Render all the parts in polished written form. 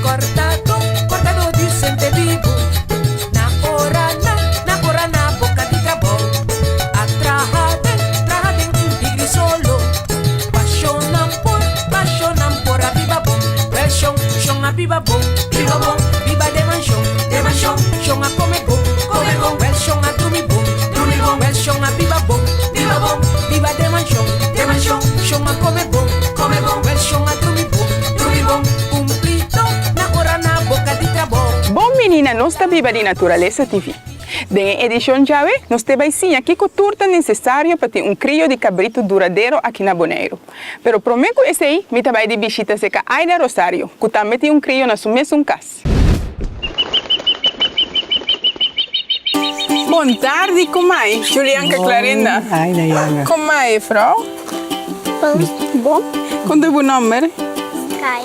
Cortado, cortado di sentebibu Na ora na, na ora na boca di trabou A traha den, traha den un tigri solo Pasionnan por, pasionnan por a biba bon Wel shon, shon a biba bon, biba bon Biba den manshon, den manshon Shon a come bon, come bon Wel shon a drumi bon, drumi bon Wel shon a biba bon, biba bon Biba den manshon, den manshon Shon a come bon, come bon Wel shon a drumi bon, drumi bon Cumplido na ora na boca di trabou. Bon bini na Nos Ta Biba di Naturalesa TV. Den e edishon djawe, nos te bai siña kiko tur ta nesesario pa tin un krio di kabritu duradero aki na Boneiru. Pero promé ku esei, mi ta bai di bishita serka Aida Rosario, ku tambe tin un krio na su mesun kas. Bon tardi kumai, Julianka Clarinda. Ai Dayana. Kumai, juffrouw? Bon. Bon. Kon ta bo nomber? Sky.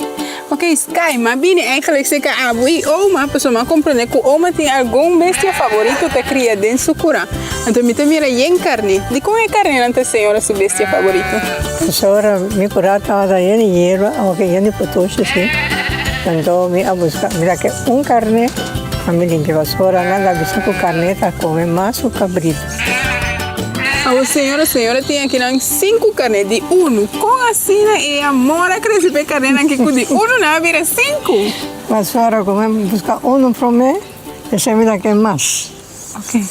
Ok, Sky, m'a bini eigenlijk serka abo i oma, pasobra m'a komprende ku oma tin algun bestia favorito ta kria den su kura. Anto mi ta mira yen karné. Dikon e karnénan ta señora su bestia favorito? Pasobra mi kura tabata yen di yerba, aunke yen di potoshi si. Anto mi a buska, mi ta ke un karné pa mi limpia pasobra nan ta bisa ku karné ta kome mas ku kabritu. Awor señora, señora tin akinan sinku karné di unu. Kon asina e amor a krese pa e karnénan ki ku di unu nan a bira sinku? Pasobra ku mi buska unu promé, esei mi ta ke mas.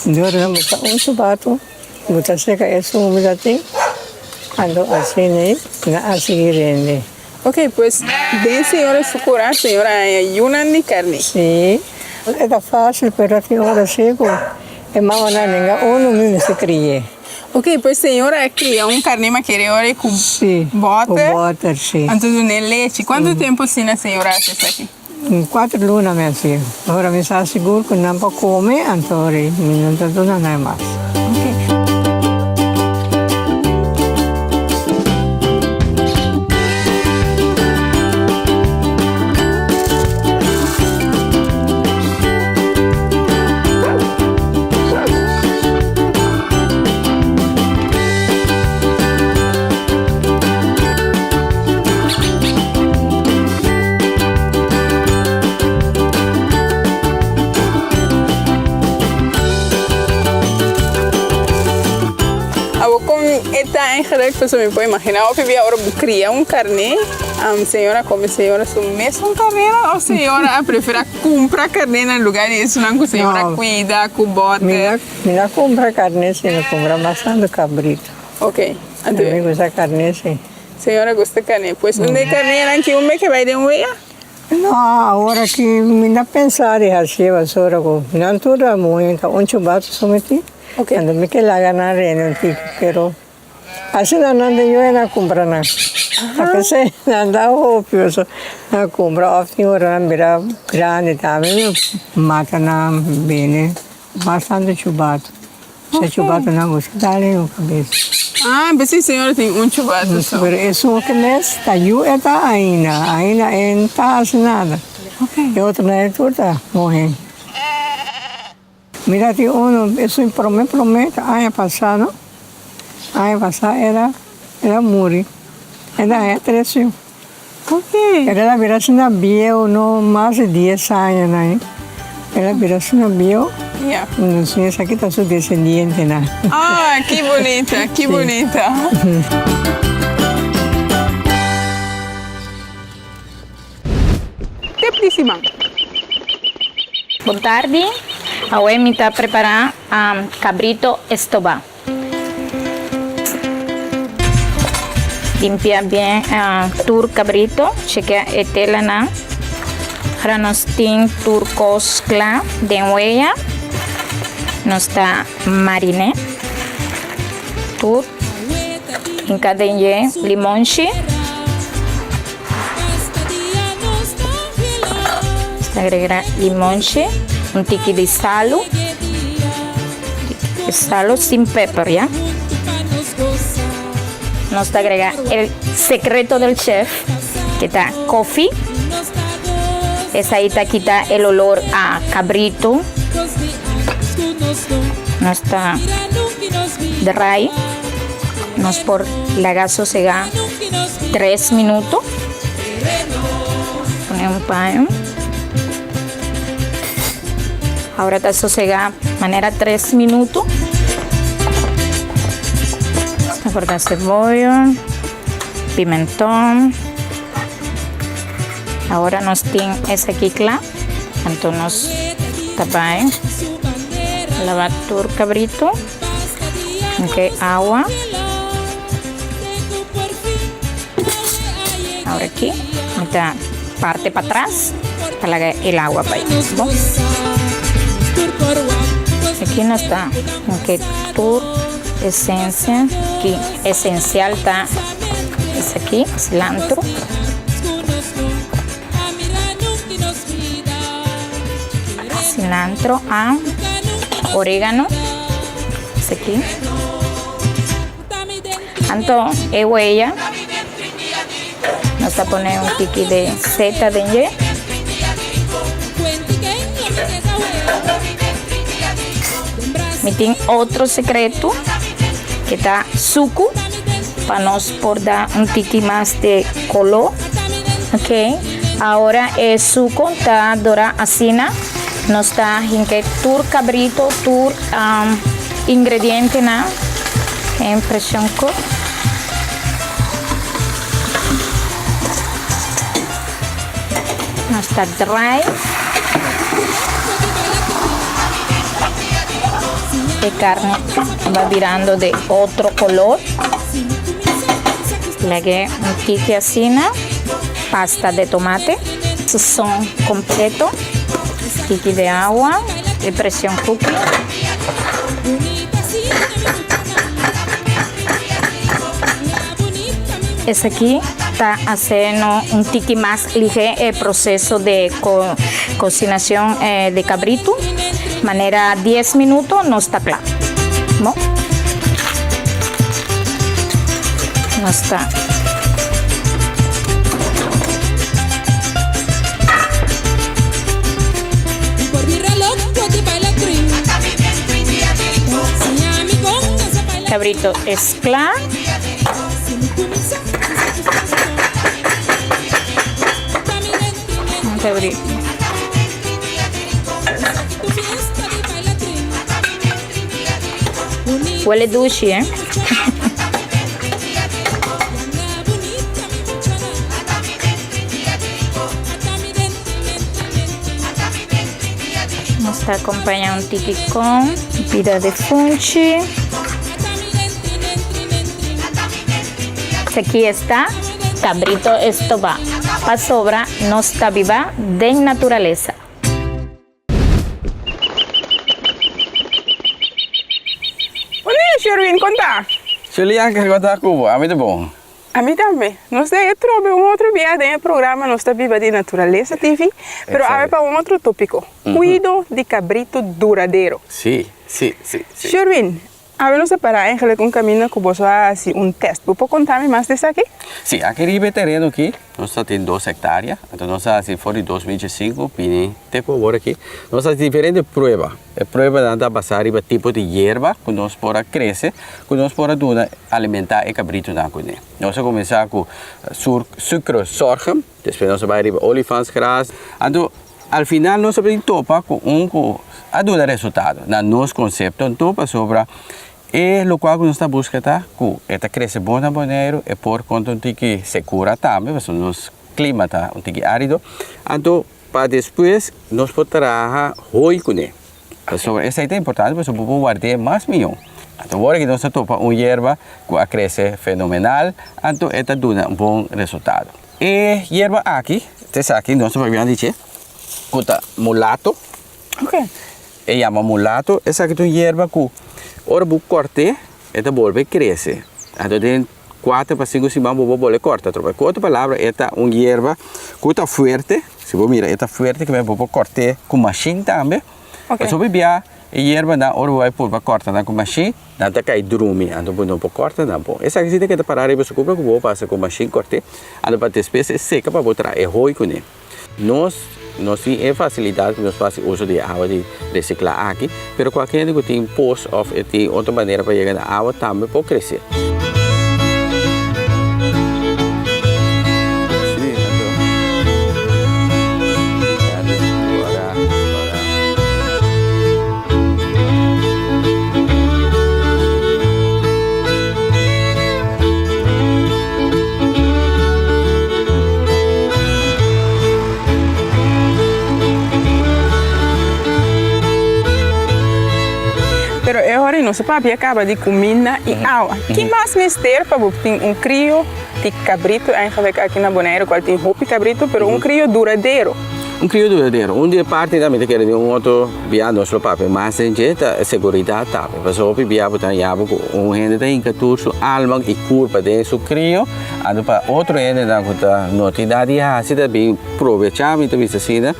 Dor nan bo ta un sabato, bo ta seka esun ku bo ta tin, anto asina ei nan a sigui rende. Ok, pues den Señor su kura, Señor a haña yunan di karné. Sí, e ta fásil, pero tin ora sí ku e mamanan nenga unu mi mester kri'é. Ok, pues Señor a kria un karné makere ora ei ku Sí, ku bòter, bòter, sí. anto dun'é lechi. Kuantu tempu asina Señor a hasi esaki? Un cuatro luna mi a haci. Ora mi sa sigur cu nan por come, anto ora mi no ta duna nan mas. Abo kon e ta eigenlijk pasobra mi por imagina hopi bia ora bo kria un karné señora kome señora su mesun karnénan of señora a prefera kumpra karné na lugar di esunnan ku señora kuida ku bòter. Mi no kumpra karné sino kumpra bastante kabrito. Ok anto. Mi gusta karné si. Señora gusta carne. Pues un de carnenan ki un be ke bai den wea? No, awor aki mi no pensa di haci basura cu nan tur ta muy ta un chubato so mi tin. Ok. Anto mi ke laga nan rende un tiki pero asina nan ta yuda nan cumpra nan. A pesar nan ta hopi pasobra nan cumpra of tin ora nan bira grandi tambe mi mata nan bini bastante chubato. Sa chubato nan gusta dal den kabes. Ah, besi señora tin un chubato so. Pero esun ke mes ta yu e ta ainda, ainda e no ta hasi nada. E otronan e tur ta muhe. Mi ta tin uno, esun prome prome ta aña pasa no, aña pasa era era muri, e ta haña tres yu. El a bira asina bieu no mas di dies aña nan el a bira asina bieu nos esaki ta su descendientenan. Ah ki bunita ki bunita. Tip di siman. Bon tardi, awe mi ta prepara cabrito estoba. Limpia bien tur cabrito, chekea e telanan. Ahora nos tin tur cos cla den weya. Nos ta marine tur. Hinca den dje limonchi. Nos ta agrega limonchi, un tiki di salu. Salo sin pepper, ya. Nos ta agrega el secreto del chef, que ta coffee. Esai ta kita el olor a cabrito. Nos ta dry. Nos por laga sosega tres minuto. Pone un paño. Ahora ta sosega manera 3 minuto. Ta corta cebolla, pimentón. Ahora nos tin esaki cla. Anto nos ta bay lava tur cabrito. Ok, awa. Ahora aki mi ta parte pa tras pa laga el awa bay. Bon. Aki nos ta ok tur esencia ki esencial ta esaki, cilantro. Cilantro a oregano esaki. Anto e huella nos ta pone un tiki de seta den dje. Mi tin otro secreto que ta sucu pa nos por da un tiki mas de color. Ok, ahora e suco ta dora asina. Nos ta hinca tur cabrito, tur um, ingredientenan en presión cook. Nos ta draai. E carne va birando de otro color. Lag'é un tiki asina. Pasta de tomate. Sazon completo. Tiki de awa. E presión cooking. Esaki ta haciendo un tiki mas lige e proceso de co cocinacion de cabrito. Manera 10 minuto nos ta cla. Bon. Nos ta. Cabrito es cla. Cabrito. Huele dushi, eh? Nos ta acompaña un tiki con pida de funchi. Aquí está cabrito estoba. Pasobra nos ta biba den naturalesa. Bon dia, Sherwin, kon ta? Julian, ke kon ta ku bo? Ami ta bon. Ami tambe. Nos den e trobe un otro bia den e programa Nos ta Biba di Naturalesa TV, pero awe pa un otro topiko, kuido di kabritu duradero. Sí, sí, sí, sí. Sherwin, Awe nos a para eigenlijk un caminda cu boso a haci un test. Bo por conta mi mas di esaki? Si, aki riba e tereno aki nos ta tin dos hectarea, anto nos a haci for di 2005 bini te cu awor aki. Nos a haci diferente prueba. E pruebanan ta basa riba tipo di yerba cu nos por a crece, cu nos por a duna alimenta e cabritonan cune. Nos a cuminsa cu sucre sorghum, despues nos a bay riba olifantsgras, anto Al final nos a bin topa cu un cu a duna resultado na nos concepto anto pasobra e locual cu nos ta busca ta cu e ta crece bon na Boneiru, e por contra un tiki secura tambe pasobra nos clima ta un tiki arido, anto pa despues nos por traha hooi cune pasobra esey ta importante pasobra bo por ward'e mas miyo. Anto ora cu nos a topa un yerba cu a crece fenomenal anto e ta duna un bon resultado. E yerba aki, ta esaki, nos ta papia di dje, ku ta mulato. E yama mulato. Esaki ta un yerba ku ora bo kòrt'é, e ta bolbe krese. Anto den kuater pa sinku siman bo por bolbe kòrta atrobe. Ku otro palabra, e ta un yerba ku ta fuerte. Si bo mira, e ta fuerte ku bo por kòrt'é ku mashin tambe. Pasobra bia e yerbanan ora bo bai purba kòrta nan ku mashin, Nan ta kai drumi, anto bo no por kòrta nan bon. Esaki si ta keda pará riba su kupra ku bo pasa ku mashin kòrt'é, anto pa despues e seka pa bo traha e hoi kuné. Nos no tin e fasilidat ku nos por hasi uso di e awa di resiklá aki, pero kualke hende ku tin pos òf e tin otro manera pa yega na awa tambe por kresé. e ora ei nos a papia kaba di kuminda i awa. Ki mas mester pa bo tin un krio di kabritu eigenlijk aki na Boneiru kual tin hopi kabritu pero un krio duradero? Un krio duradero. Un di e partinan mi ta kere di un otro bia nos lo papia mas den dje ta e seguridat tambe. Pasobra hopi bia bo ta haña bo ku un hende ta hinka tur su alma i kurpa den su krio anto pa otro hendenan ku ta no tin nada di hasi ta bin probecha mi ta bisa asina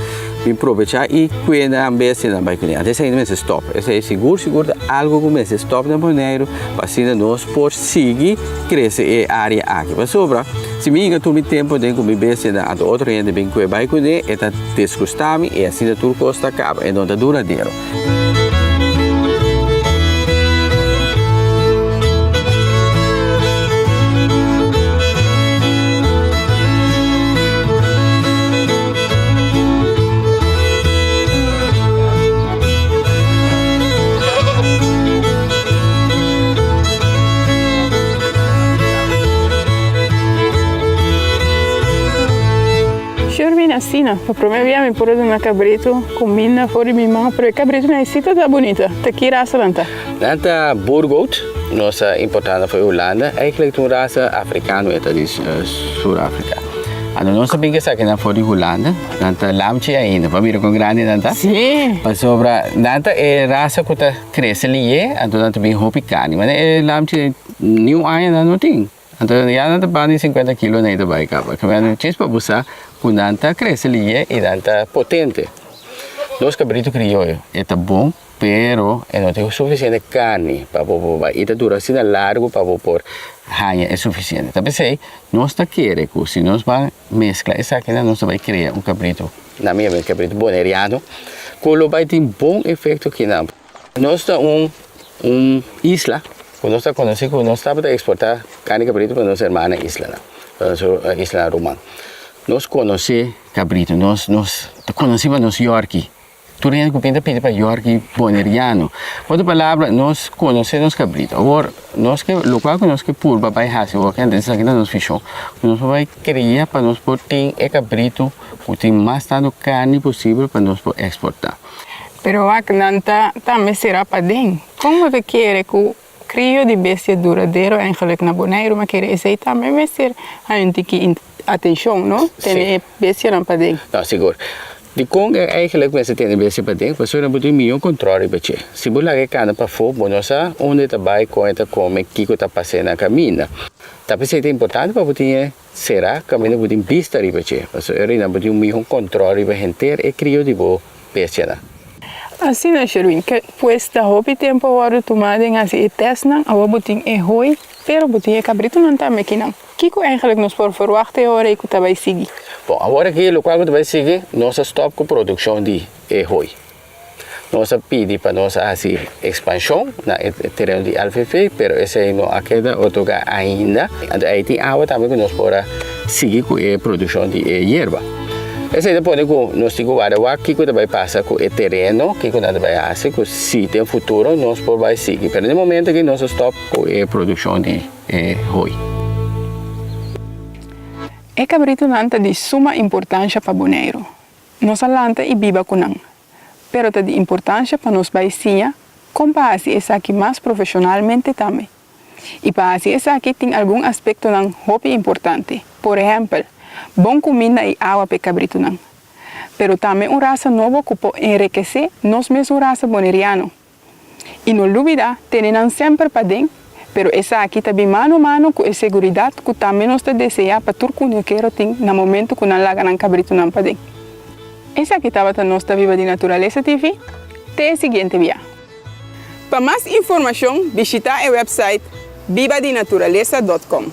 bin probecha i kue nan bestianan bai kuné. Anto esei mester stop. Esei sigur sigur ta algu ku mester stop na Boneiru pa asina nos por sigui krese e área aki. Pasobra si mi hinka tur mi tempu den ku mi bestianan anto otro hende bin kue bai kuné e ta disgusta mi i asina tur kos ta kaba e no ta duradero. Sherwin asina, pa prome bia mi por a duna cabrito cuminda for di mi man, pero e cabrito nan si ta ta bunita. Ta ki rasa nan ta? Nan ta Boergoat, nos a importa nan for di Hulanda. Eigenlijk ta un rasa africano, e ta di Sur Africa. Anto nos a bin esaki nan for di Hulanda, nan ta lamchi ainda, bo a mira kon grandi nan ta? Sí. Pasobra nan ta e rasa ku ta krese liye, anto nan ta bin hopi karni. Manera e lamchi ni un aña nan no tin. Anto ya nan ta banda di sinkuenta kilo nan ta bai kaba. Kiba djis pa bo sa ku nan ta krese liye i nan ta potente. Nos kabritu krioyo e ta bon. Pero e no tin sufisiente karni pa bo por bai. I ta dura asina largu pa bo por haña e sufisiente. Ta p'esei nos ta kere ku si nos ban meskla esakinan nos ta bai krea un kabritu, na mi un kabritu boneriano, ku lo bai tin bon efekto kinan. Nos ta un un isla ku nos ta konosí ku nos tabata eksportá karni kabritu pa nos hermana islanan, pa nos islanan ruman. Nos konosé kabritu, nos nos ta konosí pa nos yòrki. Tur hende ku pinta pidi pa Yorki Boneriano. Ku otro palabra, nos konosé nos kabrito. Awor, nos ke, lokual ku nos ke purba bai hasi awor ke esaki ta nos vishon, ku nos por bai kria pa nos por tin e kabrito ku tin mas tantu karni posibel pa nos por eksportá. Pero wak, nan ta tambe será paden. Kon bo ta kere ku krio di bestia duradero eigenlijk na Boneiru? Mi a kere esei tambe mester haña un tiki atenshon, no? Tene e bestianan paden. No, sigur. Dikon e eigenlijk mester tene bestia paden? Pasobra bo tin mihó kontròl riba dje. Si bo laga e kana pafó, bo no sa unda e ta bai, kon e ta kome, kiko ta pas'é na kaminda. Ta p'esei ta importante pa bo tin e será kaminda bo tin bista riba dje, pasobra e rina bo tin un mihó kontròl riba henter e krio di bo bestianan. Asina, Sherwin, ke pues ta hopi tempu a wòrdu tumá den hasi e tèstnan, awor bo tin e hoi, pero bo tin e kabritunan tambe kinan. Kiko eigenlijk nos por verwacht e ora ei ku ta bai sigui? Bon, awor aki lokual ku ta bai sigui, nos a stòp ku produkshon di e hoi. Nos a pidi pa nos a hasi ekspanshon na e tereno di LVV, pero esei no a keda otorgá ainda. Anto ei tin awa tambe ku nos por a sigui ku e produkshon di e yerba. Esei ta pone ku nos tin ku warda wak kiko ta bai pasa ku e tereno, kiko nan ta bai hasi, ku si den futuro nos por bai sigui. Pero na e momento aki nos a stòp ku e produkshon di. E hoi. E kabritunan ta di suma importansha pa Boneiru. Nos a lanta i biba ku nan. Pero ta di importansha pa nos bai siña kon pa hasi esaki mas profeshonalmente tambe. I pa hasi esaki tin algun aspektonan hopi importante. Por ehèmpel, bon kuminda i awa pa e kabritunan. Pero tambe un rasa nobo ku por enrekesé nos mesun rasa boneriano. I no lubida tene nan semper paden, pero esaki ta bin mano mano ku e seguridat ku tambe nos ta deseá pa tur kunukero tin na momentu ku nan laga nan kabritunan paden. Esaki tabata Nos Ta Biba di Naturalesa TV. Te e siguiente bia. Pa mas informashon bishitá e website bibadinaturalesa dot com.